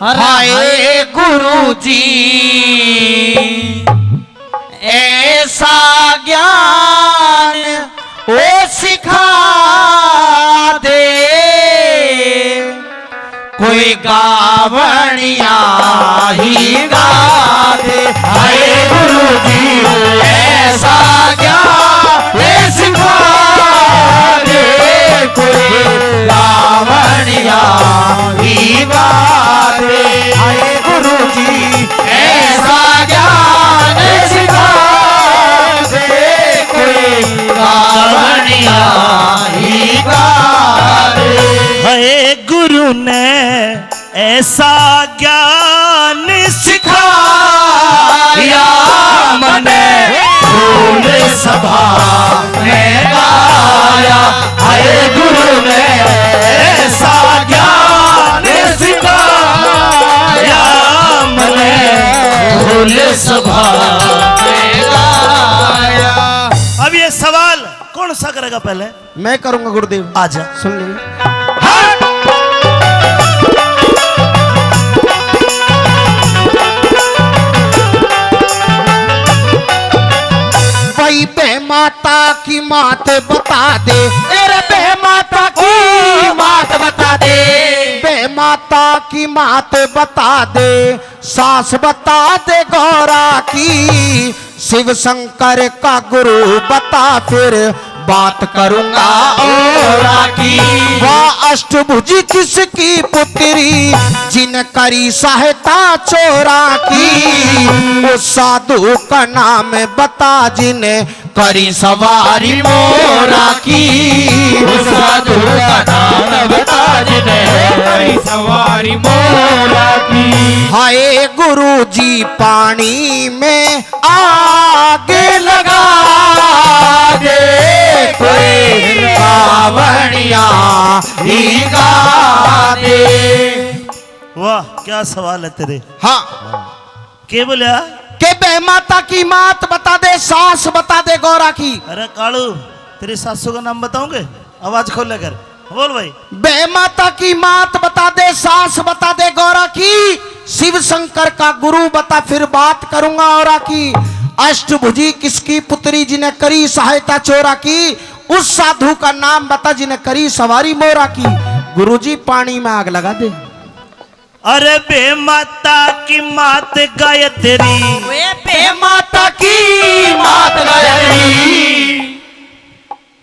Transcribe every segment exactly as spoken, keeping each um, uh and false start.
अरे हाय हाय गुरु जी, ऐसा ज्ञान ओ सिखा दे, कोई गावणिया ही गा दे। हाय गुरु जी, ऐसा ज्ञान सिखा दे, कोई गावणिया ही गा दे। हाय गुरु जी, ऐसा ज्ञान सिखा दे, कोई गावणिया ही गा दे। हे गुरु ने ऐसा ज्ञान सिखाया मने, फूल सभा में गाया। हे गुरु ने ऐसा ज्ञान सिखाया मने, फूल सभा में गाया। अब ये सवाल कौन सा करेगा पहले? मैं करूंगा गुरुदेव। आजा। सुन ले। भाई बे माता की मात बता दे, अरे बे माता की मात बता दे, बे माता की मात बता दे, सास बता दे गौरा की, शिव शंकर का गुरु बता फिर बात करूंगा औरा की। वह अष्टभुजी किसकी पुत्री जिन करी सहायता चोरा की, उस साधु का नाम बता जिन करी सवारी मोरा की। उस साधु का नाम बता जिन करी सवारी मोरा की। हाय गुरु जी पानी में आग लगा दे, कोई गावणिया ही गा दे। वाह, क्या सवाल है तेरे। हाँ। के बोलिया? के बे माता की मात बता दे, सास बता दे गौरा की। अरे कालू, तेरी सासू का नाम बताऊंगे? आवाज खोल लेकर बोल भाई। बे माता की मात बता दे, सास बता दे गौरा की, शिव शंकर का गुरु बता फिर बात करूंगा औरा की। अष्टभुजी किसकी पुत्री जिन्हें करी सहायता चोरा की, उस साधु का नाम बता जिन्हें करी सवारी मोरा की। गुरुजी पानी में आग लगा दे। अरे बे माता की मात गायत्री। वे बे माता की मात गायत्री।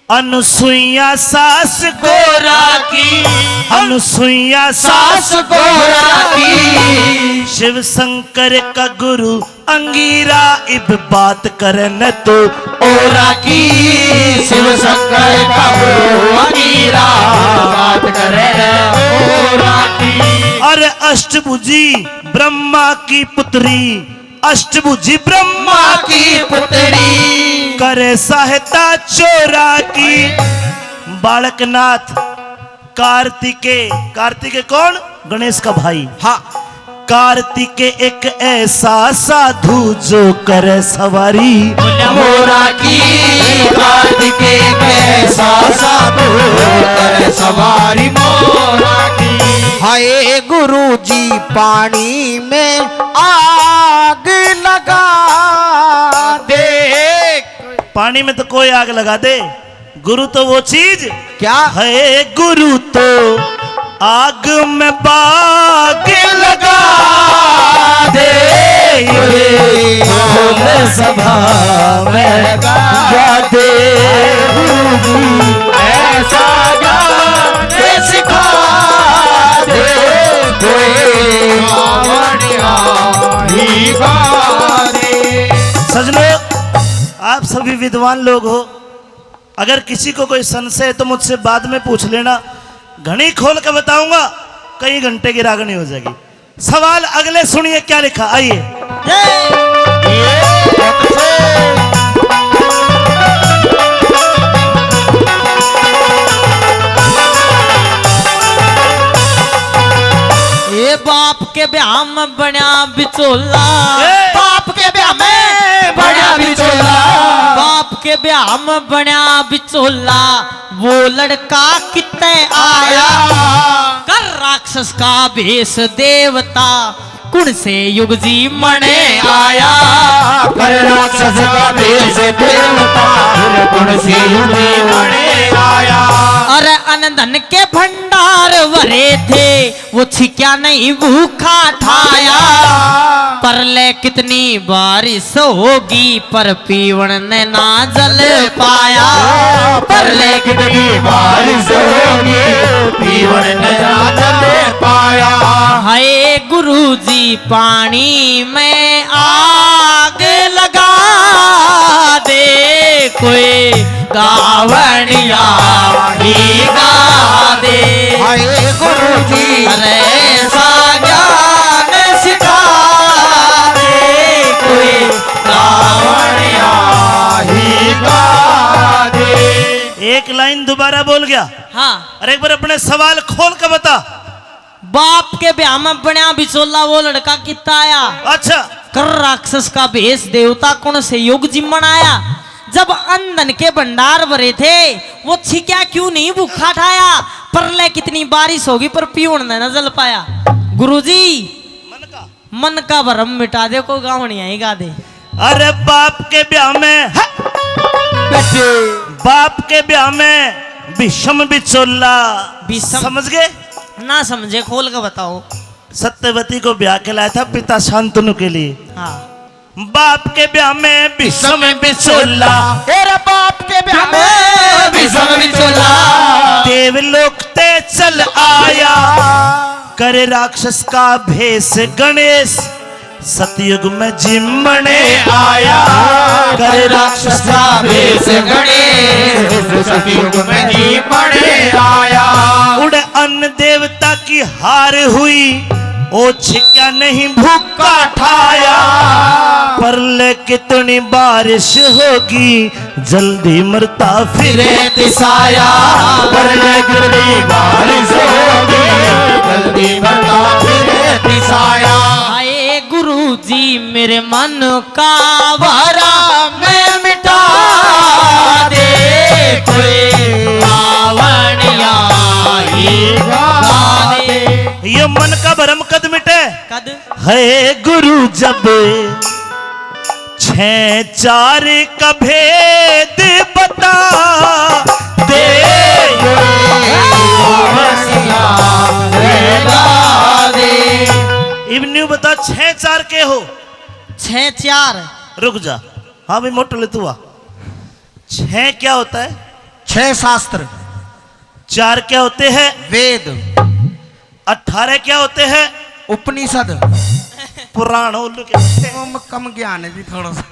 अनुसुईया सास गौरा की, अनुसुईया सास गौरा की। शिव शंकर का गुरु अंगीरा इब बात करन तू औरा की। शिव शंकर का गुरु अंगीरा बात करन औरा की। अरे अष्टभुजी ब्रह्मा की पुत्री, अष्टभुजी ब्रह्मा की पुत्री। करे सहायता चोरा की। बालकनाथ कार्तिके, कार्तिके कौन? गणेश का भाई। हाँ। कार्तिके एक ऐसा साधु जो करे सवारी मोरा की। कार्तिके एक ऐसा साधु करे सवारी मोरा की। हाय गुरु जी पानी में आग लगा दे। पानी में तो कोई आग लगा दे, गुरु तो वो चीज क्या? है गुरु तो आग में बाग लगा दे। ढोल सभा में गा दे। ऐसा गाने सिखा दे। कोई गावणिया ही गा दे। सजनों, आप सभी विद्वान लोग हो, अगर किसी को कोई संशय है तो मुझसे बाद में पूछ लेना, घणी खोल के बताऊंगा, कई घंटे की रागनी हो जाएगी। सवाल अगले सुनिए क्या लिखा, आइए। ये बाप के ब्याह में बण्या बिचोला। ए! बाप के ब्याह में बण्या बिचोला। बाप के ब्याह में बण्या बिचोला, वो लड़का कित्ते आया? आया। कर राक्षस का भेष देवता, कुण से युग जीमण आया? कर राक्षस का भेष देवता, फिर कुण से युग जीमण आया? अरे अन धन के भंडार भरे थे, वो छिक्या नहीं भूखा ठाया। परले कितनी बारिश होगी, पर पीवण ने ना जल पाया। परले कितनी बारिश होगी, पीवण ने ना जल पाया। हाय गुरु जी, पानी में आग लगा दे, कोई गावणिया ही गा दे। हाय गुरु जी, अरे ऐसा ज्ञान सिखा दे, कोई गावणिया ही गा दे। एक लाइन दोबारा बोल गया। हाँ। अरे एक बार अपने सवाल खोल के बता। बाप के ब्याह में बण्या बिचोला वो लड़का कित्ता आया? अच्छा। कर राक्षस का भेष देवता, कुण से युग जीमण आया? जब अन धन के भंडार भरे थे, वो छिक्या क्यों नहीं भूखा ठाया? परले कितनी बारिश होगी, पर पीवण ने न जल पाया। गुरुजी, मन का मन का भरम मिटा दे, को गावणिया ही गा दे। अरे बाप के ब्याह में, बेटे। बाप के ब्याह में भीषम बिचोला। भीषम। समझ गए? ना समझे, खोल के बताओ। सत्यवती को ब्याह के लाया था पिता शांतनु के लिए। हाँ। बाप के ब्याह में भीषम बिचोला। तेरे बाप के ब्याह में भीषम बिचोला। देवलोक ते चल आया, करे राक्षस का भेष गणेश। सतयुग में जीमने आया, करे राक्षस का भेष गणेश। सतयुग में जीमने आया। उड़े अन्न देवता की हार हुई, ओ छिक्या नहीं भूखा ठाया। परले कितनी बारिश होगी, जल्दी मरता फिरे तिसाया। परले कितनी बारिश होगी, जल्दी मरता फिरे तिसाया। हाय गुरु जी, मेरे मन का भरम मिटा दे, कोई गावणिया ही गा दे। ये मन का भरम कद मिटे? कद? है गुरु जब छह चार का भेद बता दे। इब न्यू बता, छह चार के हो? छह चार। रुक जा। हाँ भाई, मोटले तू आ। छह क्या होता है? छह शास्त्र। चार क्या होते हैं? वेद। अठारह क्या होते हैं? उपनिषद। पुराण उल्लू के। ओम कम ज्ञान है जी थोड़ा सा।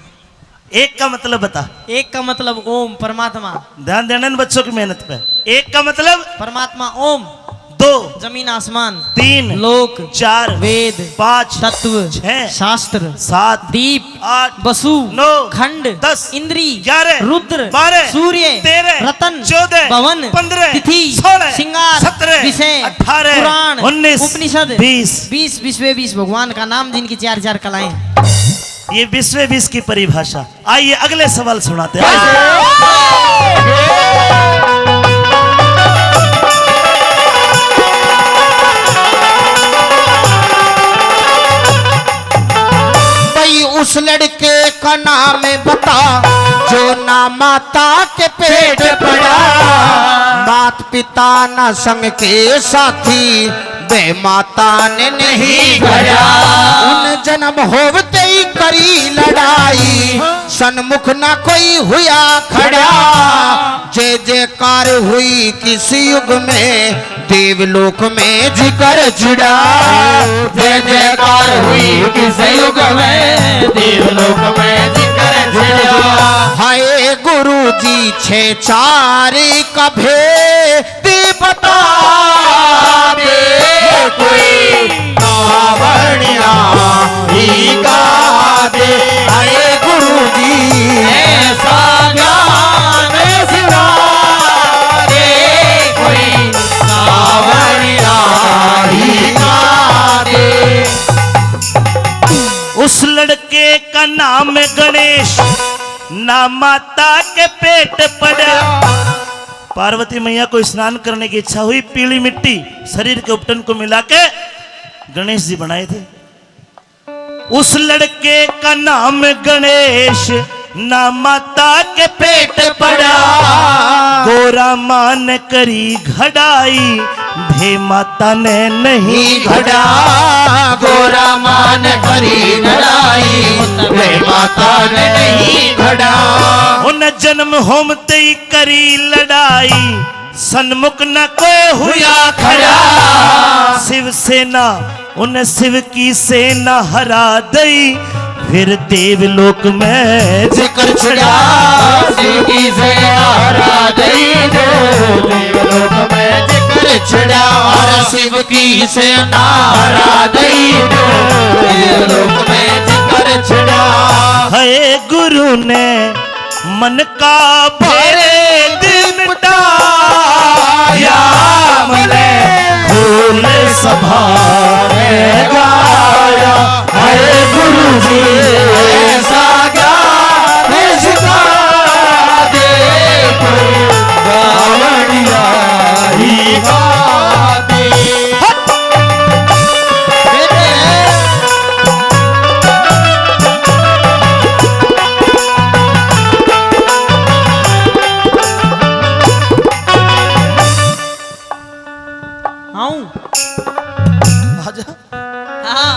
एक का मतलब बता। एक का मतलब ओम परमात्मा। ध्यान देना इन बच्चों की मेहनत पे। एक का मतलब? परमात्मा ओम। दो। जमीन आसमान। तीन। लोक। चार। वेद। पाँच। तत्व। छह। शास्त्र। सात। दीप। आठ। वसु। नौ। खंड। दस। इंद्री। ग्यारह। रुद्र। बारह। सूर्य। तेरह। रतन। चौदह। भवन। पन्द्रह। तिथि। सोलह। श्रृंगार। सत्रह। विषय। अठारह। पुराण। उन्नीस। उपनिषद। बीस। बीस, बीसवे बीस भगवान का नाम, जिनकी चार चार कलाएं। ये बीसवे बीस की परिभाषा। आइए, अगले सवाल सुनाते हैं। भाई, उस लड़के का नाम बता, जो ना माता के पेट पड़ा, मात पिता ना संग के साथी, बे माता ने नहीं घड़ा। उन जन्म होवते ही करी लड़ाई, सन्मुख ना कोई हुआ खड़ा। जय जयकार हुई किस युग में, देवलोक में जिकर छिड़ा। जय जयकार हुई किस युग में, देवलोक में जिकर छिड़ा। हाय गुरु जी, छह चार का भेद बता दे, कोई कावड़िया ही गा दे। अरे गुरु जी, ऐसा ज्ञान सिखा दे, कोई कावड़िया ही गा दे। उस लड़के का नाम गणेश, ना माता के पेट पड़ा। पार्वती मैया को स्नान करने की इच्छा हुई, पीली मिट्टी शरीर के उपटन को मिला के गणेश जी बनाए थे। उस लड़के का नाम गणेश, ना माता के पेट पड़ा। गोरा माँ ने करी घड़ाई, भे माता ने नहीं घड़ा। गोरा माँ ने करी घड़ाई, भे माता ने नहीं घड़ा। उन जन्म होम ते ही करी लड़ाई, सन्मुख न कोई हुआ खड़ा। शिवसेना उन शिव की सेना हरा दई, फिर देवलोक में जिक्र छड़ा। शिव की सेना हरा दई, देवलोक में जिक्र छड़ा। और शिव की सेना हरा दई, देवलोक में जिक्र छड़ा। है गुरु ने मन का भेद मिटाया, मने फूल सभा में गाया। हरे गुरु जी ऐसा ज्ञान सिखा दे, कोई गावड़िया ही गा दे। आऊं? आजा। हाँ।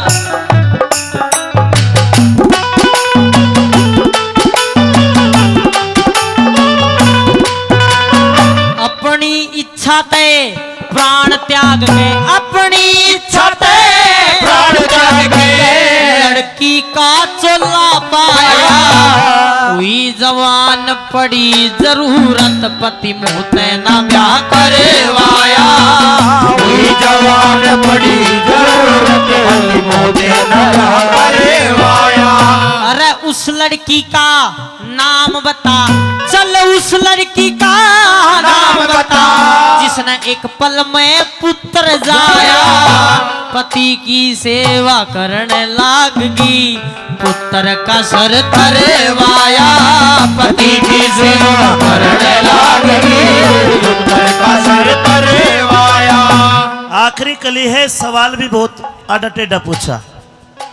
अपनी इच्छा ते प्राण त्याग के, अपनी इच्छा ते प्राण त्याग के, लड़की का चोला पाया। हुई जवान पड़ी जरूरत, पति मोह ते ना ब्याह करवाया। हुई जवान पड़ी जरूरत, पति मोह ते ना ब्याह करवाया। अरे उस लड़की का नाम बता, चल उस लड़की का नाम बता, जिसने एक पल में पुत्र जाया। पति की सेवा करने लाग गई, पुत्र का सर तरवाया। पति की सेवा करने लाग गई, पुत्र का सर तरवाया। आखिरी कली है, सवाल भी बहुत आड़ा टेढ़ा पूछा।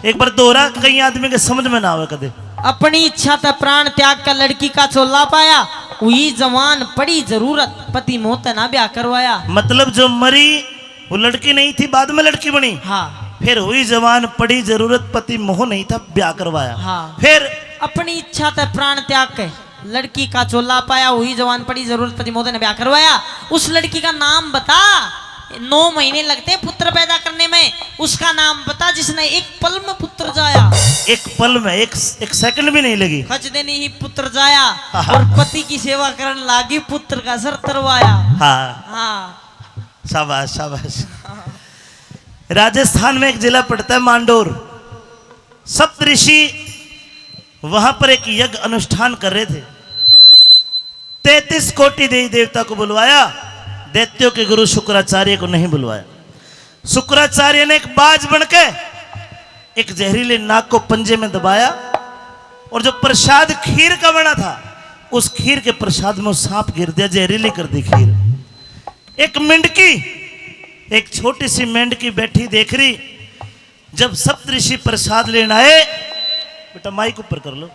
एक बार दोहरा, कई आदमी के समझ में ना आवे कदे। अपनी इच्छा ते प्राण त्याग के लड़की का चोला पाया, हुई जवान पड़ी जरूरत, पति मोह ते ना ब्याह करवाया। मतलब जो मरी वो लड़की नहीं थी, बाद में लड़की बनी। हाँ। फिर हुई जवान पड़ी जरूरत, पति मोह नहीं था, ब्याह करवाया। हाँ। फिर अपनी इच्छा ते प्राण त्याग के लड़की का चोला पाया, हुई जवान पड़ी जरूरत, पति मोह ते ना ब्याह करवाया। उस लड़की का नाम बता। नौ महीने लगते हैं पुत्र पैदा करने में, उसका नाम बता जिसने एक पल में पुत्र जाया। एक पल में, एक, एक सेकंड भी नहीं लगी। खच देनी ही पुत्र जाया। हाँ। और पति की सेवा करने लागी, पुत्र का सर तरवाया। हाँ। हाँ। शाबाश, शाबाश। राजस्थान में एक जिला पड़ता है मांडोर। सप्तऋषि वहां पर एक यज्ञ अनुष्ठान कर रहे थे। तैंतीस कोटि देवी देवता को बुलवाया, दैत्यों के गुरु शुक्राचार्य को नहीं बुलवाया। शुक्राचार्य ने एक बाज बन के एक जहरीले नाग को पंजे में दबाया और जो प्रसाद खीर का बना था, उस खीर के प्रसाद में सांप गिर दिया, जहरीली कर दी खीर। एक मेंढकी, एक छोटी सी मेंढकी बैठी देख रही, जब सप्तऋषि प्रसाद लेने आए, बेटा माइक ऊपर कर लो,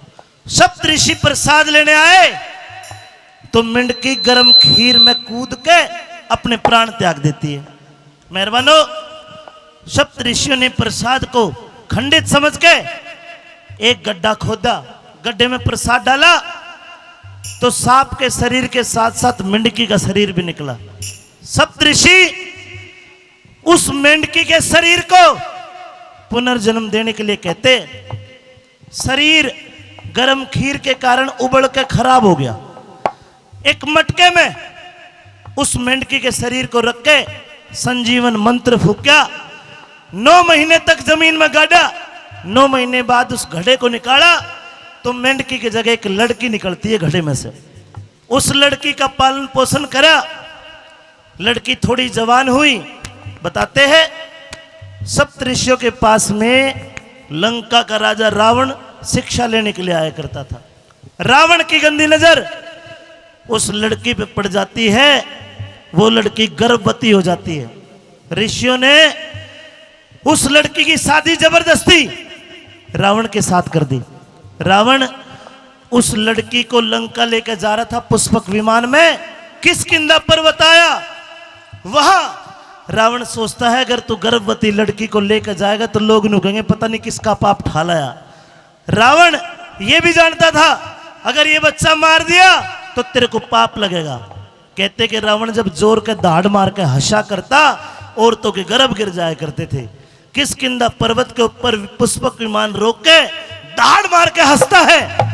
सप्तऋषि प्रसाद लेने आए तो मेंढकी गरम खीर में कूद के अपने प्राण त्याग देती है। मेहरबानो, सप्तऋषियों ने प्रसाद को खंडित समझ के एक गड्ढा खोदा, गड्ढे में प्रसाद डाला तो सांप के शरीर के साथ साथ मेंढकी का शरीर भी निकला। सप्तऋषि उस मेंढकी के शरीर को पुनर्जन्म देने के लिए कहते। शरीर गर्म खीर के कारण उबल के खराब हो गया। एक मटके में उस मेंढकी के शरीर को रख के संजीवन मंत्र फूक्या, नौ महीने तक जमीन में गाड़ा। नौ महीने बाद उस घड़े को निकाला तो मेंढकी की जगह एक लड़की निकलती है घड़े में से। उस लड़की का पालन पोषण करा। लड़की थोड़ी जवान हुई, बताते हैं, सप्तऋषियों के पास में लंका का राजा रावण शिक्षा लेने के लिए आया करता था। रावण की गंदी नजर, उस लड़की पे पड़ जाती है, वो लड़की गर्भवती हो जाती है। ऋषियों ने उस लड़की की शादी जबरदस्ती रावण के साथ कर दी। रावण उस लड़की को लंका लेकर जा रहा था पुष्पक विमान में। किष्किंधा पर्वत आया, वहां रावण सोचता है, अगर तू गर्भवती लड़की को लेकर जाएगा तो लोग न्यू कहेंगे, पता नहीं किसका पाप ठा लाया। रावण ये भी जानता था, अगर ये बच्चा मार दिया तो तेरे को पाप लगेगा। कहते कि रावण जब जोर के दहाड़ मार के हंसा करता, औरतों के गर्भ गिर जाया करते थे। किष्किंधा पर्वत के ऊपर पुष्पक विमान रोक के दहाड़ मार के हंसता है।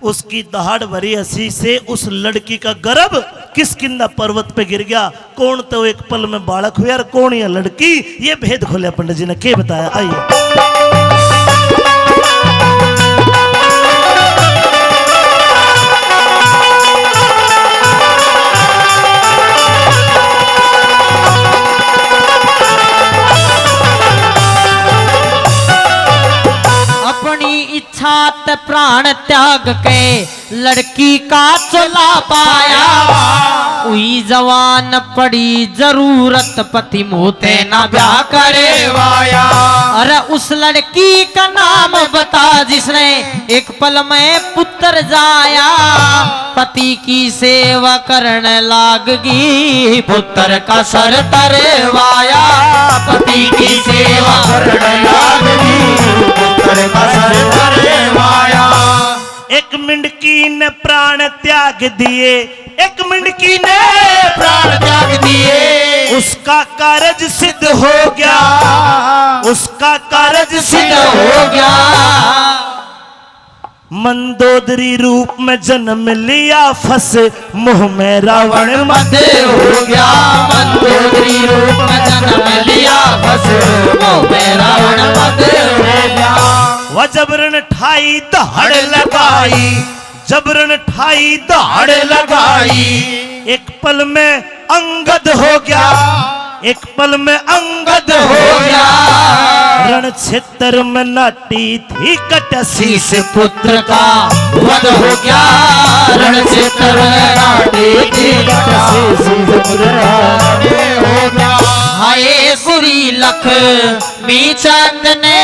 उसकी दहाड़ भरी हंसी से उस लड़की का गर्भ किष्किंधा पर्वत पे गिर गया। कौन तो एक पल में बालक हुआ और कौन यह लड़की, ये भेद खोलिया पंडित जी ने के बताया। आइए। अपनी इच्छा ते प्राण त्याग के लड़की का चोला पाया। उई जवान पड़ी जरूरत, पति मुँह ते ना ब्याह करवाया। अरे उस लड़की का नाम बता जिसने एक पल में पुत्र जाया। पति की सेवा करण लाग गई, पुत्र का सर तरवाया। पति की सेवा करण लाग गई, पुत्र का सर तरवाया। एक मिंडकी ने प्राण त्याग दिए, एक मिंडकी ने प्राण त्याग दिए। उसका कारज सिद्ध हो गया, उसका कारज सिद्ध हो गया। मंदोदरी रूप में जन्म लिया, फंस मुंह में रावण मद हो गया। मंदोदरी रूप में जन्म लिया, फंस मुंह में रावण मद हो गया। वह जबरन ठाई दहाड़ लगाई, जबरन ठाई दहाड़ लगाई। एक पल में अंगद हो गया, एक पल में अंगद हो गया। रण क्षेत्र में नाटी थी कट शीश, पुत्र का वध हो गया। रण क्षेत्र में नाटी थी कट शीश, पुत्र का वध हो गया। हाय सुरी लख मी चंद ने